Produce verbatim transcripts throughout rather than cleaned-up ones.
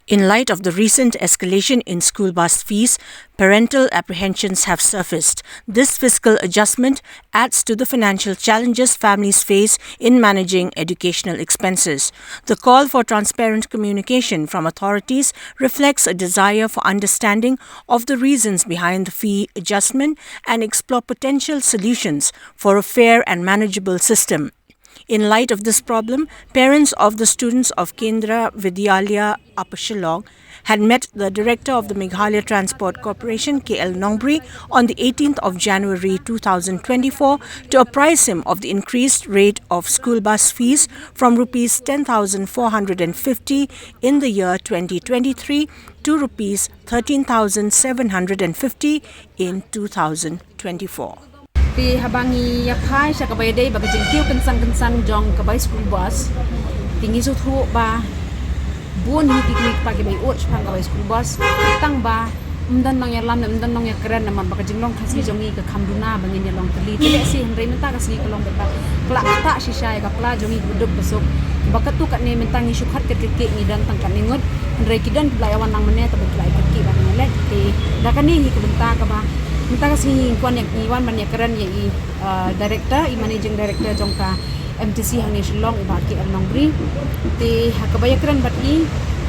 In light of the recent escalation in school bus fees, parental apprehensions have surfaced. This fiscal adjustment adds to the financial challenges families face in managing educational expenses. The call for transparent communication from authorities reflects a desire for understanding of the reasons behind the fee adjustment and explore potential solutions for a fair and manageable system. In light of this problem, parents of the students of Kendra Vidyalaya Upper Shillong had met the director of the Meghalaya Transport Corporation, K L Nongbri, on the eighteenth of January two thousand twenty-four to apprise him of the increased rate of school bus fees from rupees ten thousand four hundred and fifty in the year twenty twenty-three to rupees thirteen thousand seven hundred and fifty in two thousand twenty-four. Te haba ngi ïa phai sha kaba ïadei bad ka jingkiew kynsan kynsan jong ka bai school bus, te ngi sngewthuh ba bun hi ki kmie ki kpa kiba ïoh shaphang ka bai school bus, tang ba ym don nongïalam ne ym don nongïakren namar ba ka jinglong Khasi jong ngi ka kham duna ba ngin ïa long tylli. Te lehse hynrei mynta ka sngi ka long ba ka la ktah shisha ïa ka pla jong ngi kaba duk ba suk. Ba katto katne mynta ngi shu khot kyrkieh ngi don tang katne ngut. Hynrei ki don kiba la ïa wan lang mynne, tang ba ki la ïa kyrkieh ba ngi leh. Te da kane hi ka bynta kaba mynta ka sngi ngi kwah ïa, ngi wan ban ïakren ïa i, uh, director, i managing director jong ka M T C hangne Shillong, i Bah K L Nongbri. Te ha kaba ïakren bad i,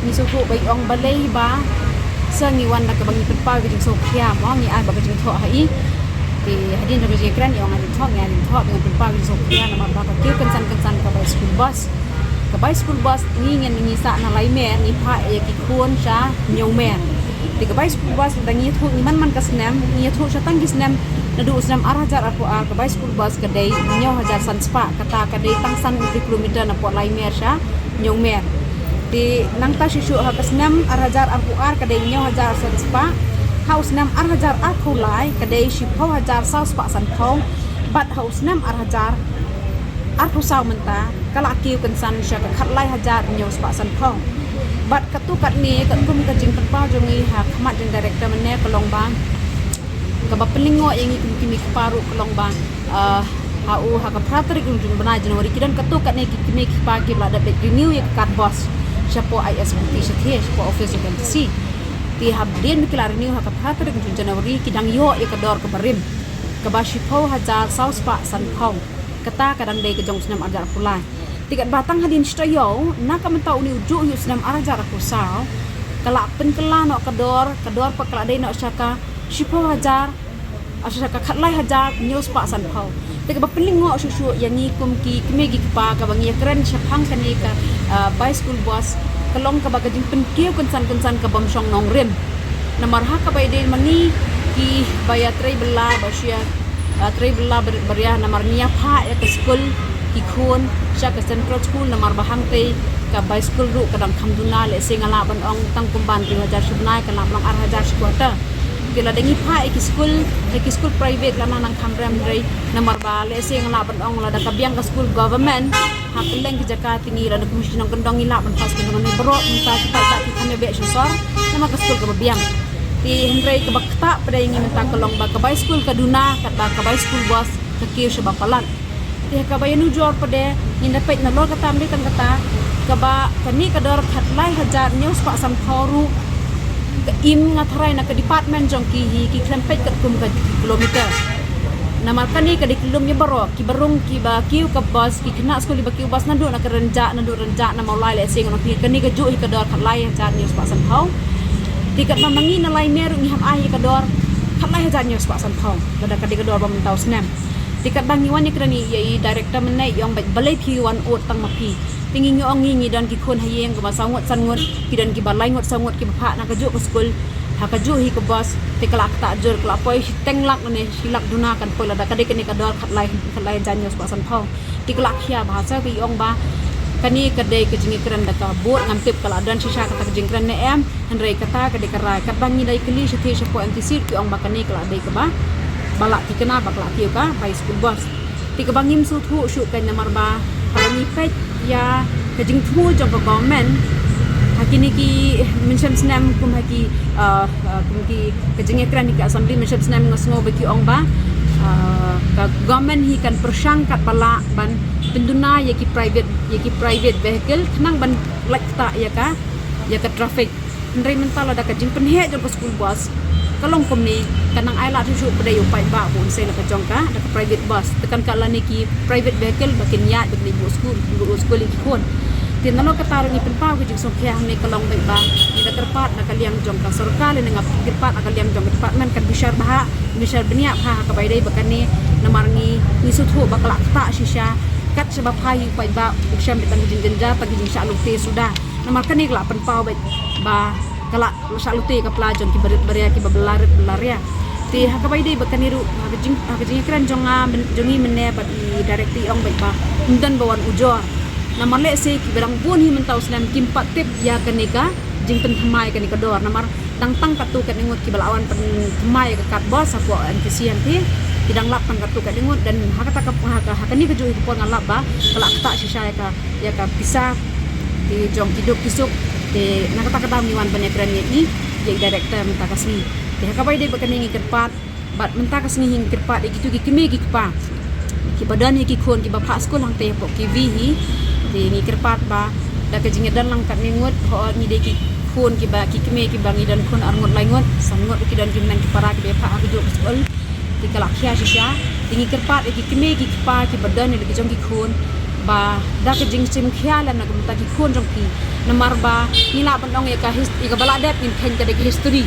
ngi sngewthuh ba i ong balei ba sa ngi wan da kaba ngi pynpaw ka jingsngewkhia, mo, ngi ai ba ka jingthoh ha i. Te hadien jong ka jingïakren i ong ai jingthoh, ngi ai jingthoh, ba ngi pynpaw ka jingsngewkhia namar ba ka kiew kynsan kynsan ka bai school bus. Ka bai school bus ngi ngin ngi sah na lai mer, ngi phah ïa ki khun sha hynñiew mer. Te ka bai school bus da ngi ïathuh ngi man man ka snem, ngi ïathuh sha tang ki snem, naduh u snem ar hajar arphew ar ka bai school bus ka dei hynñiew hajar san spah, kata ka dei tang san ngut kilometer na pdeng lai mer sha hynñiew mer. Te nangta shuh shuh ha ka snem ar hajar arphew ar ka dei hynñiew hajar san spah, ha u snem ar hajar arphew lai ka dei shiphew hajar saw spah sanphew, bad ha u snem ar hajar arphew saw mynta ka la kiew kynsan sha ka khatlai hajar hynñiew spah sanphew. Bad katto katne katkum ka jingpynpaw jong ngi ha khmat jong director mynne ka long ba kaba pynlyngngoh ïa ngi kum ki kmie ki kpa ruh ka long ba, ah, ha u ha ka phra tarik jong u bnai January ki don katto katne ki kmie ki kpa kiba la dep leit renew ïa ka card bus shapoh I S B T shathie, shapoh office jong M T C. Te hadien ba ki la renew ha ka phra tarik jong u January ki dang ïoh ïa ka dor kaba rim, kaba shiphew hajar saw spah sanphew. Kata ka dang dei ka jong u snem ar hajar arphew lai. Te katba tang hadien shi taïew na ka mynta une u juh hi u snem ar hajar arphew saw, ka la pynkylla noh ka dor, ka dor pat ka la dei noh sha ka shiphew hajar, ah, sha ka khatlai hajar hynñiew spah sanphew. Te kaba pynlyngngoh shuh shuh ïa ngi kum ki kmie ki kpa kaba ngi ïakren shaphang kane ka, ah, bai school bus ka long kaba ka jingpynkiew kynsan kynsan ka bym shong nongrim. Namar ha kaba ïadei ma ngi kiba ïatrei bylla ba shu ïa, ah, trei bylla bar-, baria namar ngi ïa phah ïa ka skul ki khun sha ka central school namar ba hangtei ka bai skul ruh ka dang kham duna, lehse nga lah ban ong tang kumba hynriew hajar shi bnai kan lah ban long ar hajar shi kwata. Te lada ngi phah ïa ki skul, ïa ki skul private lah nang nang kham rem hynrei namar ba lehse nga lah ban ong lada ka biang ka skul government ha kylleng ki jaka te ngi lada kum shi nongkyndong ngi lah ban pass ka jong ngi baroh mynta ki paidbah ki kham ïa beh sha sor namar ka skul kaba biang. Te hynrei kaba ktah pat ïa ngi mynta ka long ba ka bai skul ka duna katba ka bai skul bus ka kiew shaba palat. Te ha kaba ïanujor pat de ngin da peit nalor kata ym dei tang kata, kaba kane ka dor khatlai hajar hynñiew spah sanphew ruh ka im nga tharai na ka department jong ki hi ki khlem peit katkum ka kilometer. Namar kane ka dei ka lum ïa baroh, kiba rung kiba kiew ka bus, ki khynnah skul kiba kiew bus naduh na ka Rynjah, naduh Rynjah na Mawlai lehse ngan ong phi, kane ka juh hi ka dor khatlai hajar hynñiew spah sanphew. Te katba ma ngi na lai mer ruh ngi hap ai ïa ka dor khatlai hajar hynñiew spah sanphew lada ka dei ka dor ba mynta u snem. Te katba ngi wan ïakren ïa i director mynne i ong ba balei phi wan ud tang ma phi. Te ngi ngi ong ngi ngi don ki khun ha ïing kiba saw ngut san ngut, ki don kiba lai ngut saw ngut kiba phah na kajuh ka skul ha kajuh hi ka bus. Te ka la ktah jur, ka la poi shiteng lak ne shi lak duna kan poi lada ka dei kane ka dor khatlai, khatlai hajar hynñiew spah sanphew. Te ka la khia ba ha sa ka i ong ba kane ka dei ka jingïakren da ka board, ngam tip ka la don shisha kata ka jingkren ne em. Hynrei kata ka dei ka rai katba ngi dei kylli shathie shapoh M T C ki ong ba kane ka la dei kaba ba la thikna ba ka la kiew ka bai school bus. Te kaba ngim sngewthuh shuh ka namar ba haba ngi peit ïa ka jingthmu jong ka government ha kine ki mynshem snem kum ha ki, ah, ah, kum ki ka jingïakren hi ka assembly mynshem snem nga sngew ba ki ong ba, ah, ka government hi kan pyrshang katba lah ban pynduna ïa ki private, ïa ki private vehicle khnang ban lait ktah ïa ka, ïa ka traffic. Hynrei mynta lada ka jingpynheh jong ka school bus ka long kumne, ka nang ai lad shuh shuh pat ïa u paidbah ba un sei la ka jong ka da ka private bus. Te kan ka lane ki private vehicle ba kin ïaid ba kin ïa buh skul, ïa buh skul ïa ki khun. Te nalor kata ruh ngi pynpaw ka jingsngewkhia hangne ka long beit ba ngi da kyrpad na ka liang jong ka sorkar lane nga kyrpad na ka liang jong ka department kan bishar bha, bishar bniah bha ha kaba ïadei bad kane. Namar ngi, ngi sngewthuh ba ka la ktah shisha kat shaba phai hi u paidbah u shem beit tang ka jingjynjar, tang ka jingshah lute suda. Namar kane ka la pynpaw beit ba ka la shah lute ka pla jong ki barit baria kiba la rit ba la ria. Te ha kaba ïadei bad kane ruh ha ka jing, ha ka jingkren jong nga myn, jong ngi mynne bad i director i ong beit ba ym don ba wan ujor. Namar lehse kiba dang bun hi mynta u snem kim pat tip ïa kane ka jingpynthymmai kane ka dor. Namar dang tang katto katne ngut kiba la wan pynthymmai ïa ka card bus hapoh MTC MT. Ki dang lap tang katto katne ngut, dan ha kata ka, ha ka, ha kane kajuh ka por nga lap ba ka la ktah shisha ïa ka, ïa ka pisa te jong ki duk ki suk. Te na kata ka daw ngi wan ban ïakren ïa i, ïa i director mynta ka sngi. Te ha kaba ïadei bad kane ngi kyrpad, bad mynta ka sngi hi ngi kyrpad ïa kito ki kmie ki kpa kiba don ïa ki khun kiba phah skul hangtei hapoh K V hi. Te ngi kyrpad ba da ka jingïadon lang katne ngut, hooid ngi dei ki khun kiba, ki kmie kiba ngi don khun ar ngut lai ngut, san ngut ki don ki hynmen ki para kiba ïa phah ha kajuh ka skul. Te ka la khia shisha. Te ngi kyrpad ïa ki kmie ki kpa kiba don ïa la ki jong ki khun ba da ka jingshim khia lem na ka bynta ki khun jong phi. Namar ba ngi lah ban ong ïa ka his-, ïa kaba la dep ngin kheiñ ka dei ka history.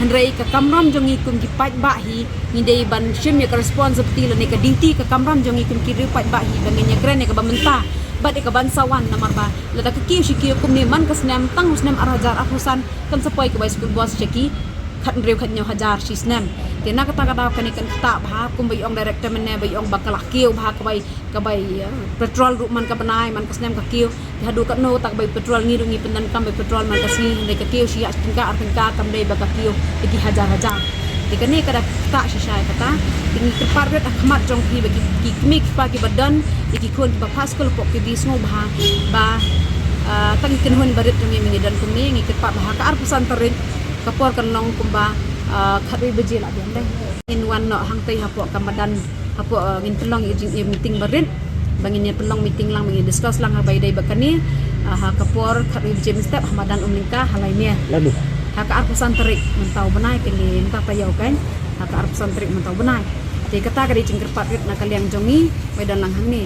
Hynrei ka kamram jong ngi kum ki paidbah hi ngi dei ban shim ïa ka responsibility lane ka duty, ka kamram jong ngi kum ki riew paidbah hi ba ngin ïakren ïa kaba mynta bad ïa kaban sa wan. Namar ba lada ka kiew shi kiew kumne man ka snem, tang u snem ar hajar arphew san kan sa poi ka bai school bus sha ki khathynriew khathynñiew hajar shi snem. Te na kata ka daw kane kan ktah bha, kumba i ong director mynne ba i ong ba ka la kiew bha ka bai, ka bai, eh, petrol ruh man ka bnai, man ka snem ka kiew. Te haduh katno ta ka bai petrol, ngi ruh ngi pyndonkam bai petrol man ka sngi, hynrei ka kiew shi ïa tyngka ar tyngka, kam dei ba ka kiew ïa ki hajar hajar. Te kane ka da ktah shisha ïa kata. Te ngi kyrpad rit ha khmat jong phi ba ki, ki kmie ki kpa kiba don ïa ki khun kiba phah skul hapoh K V sngewbha ba, ah, tang ki kynhun barit jong ngi ma ngi don kumne, ngi kyrpad ba ha ka arphew san tarik ka por kan long kumba, ah, khatwei baje lah biang dei. Ngin wan noh hangtei hapoh ka madan, hapoh, ah, ngin pynlong ïa jing, ïa meeting barit. Ba ngin ïa pynlong meeting lang, ba ngin discuss lang ha ba ïadei bad kane. Ah, ha ka por khatwei baje mynstep ha madan Umlyngka ha Laineh. Ladu. Ha ka arphew san tarik mynta u bnai, kane mynta taïew kan. Ha ka arphew san tarik mynta u bnai. Te kata ka dei jingkyrpad rit na ka liang jong ngi, ba don lang hangne.